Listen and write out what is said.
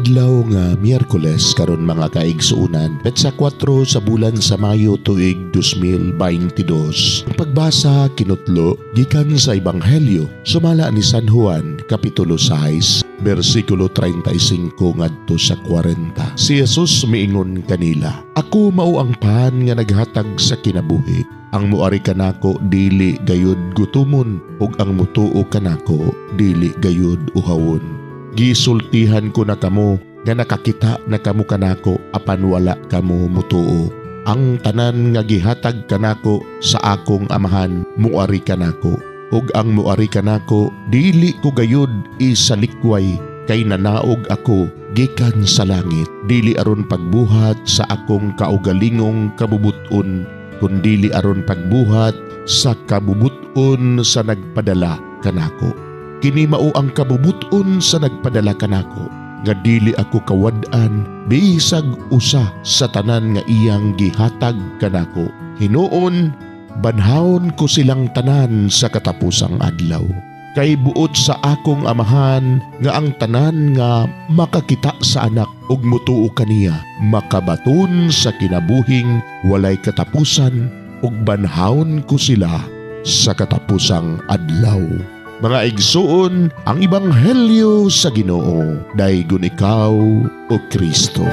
Adlaw nga Miyerkules karon, mga kaigsuonan, petsa 4 sa bulan sa Mayo, tuig 2022. Ang pagbasa kinutlo gikan sa Ebanghelyo sumala ni San Juan, kapitulo 6, bersikulo 35 ngadto sa 40. Si Jesus miingon kanila, "Ako mao ang pan nga naghatag sa kinabuhi. Ang muari kanako dili gayud gutumon ug ang mutuo kanako dili gayud uhawon. Gisultihan ko na kamo nga nakakita na kamo kanako apan wala kamo mutuo. Ang tanan nga gihatag kanako sa akong Amahan muari kanako, ug ang muari kanako dili ko gayud isalikway, kay nanaog ako gikan sa langit dili aron pagbuhat sa akong kaugalingong kabubut-on, kundili aron pagbuhat sa kabubut-on sa nagpadala kanako. Kini mao ang kabubut-on sa nagpadala kanako, nga dili ako kawad-an bisag usa sa tanan nga iyang gihatag kanako. Hinuon banhawon ko silang tanan sa katapusang adlaw. Kay buot sa akong Amahan nga ang tanan nga makakita sa Anak ug mutuo kaniya makabaton sa kinabuhing walay katapusan, ug banhawon ko sila sa katapusang adlaw." Mga igsuon, ang Ebanghelyo sa Ginoo. Daygon ikaw, O Kristo.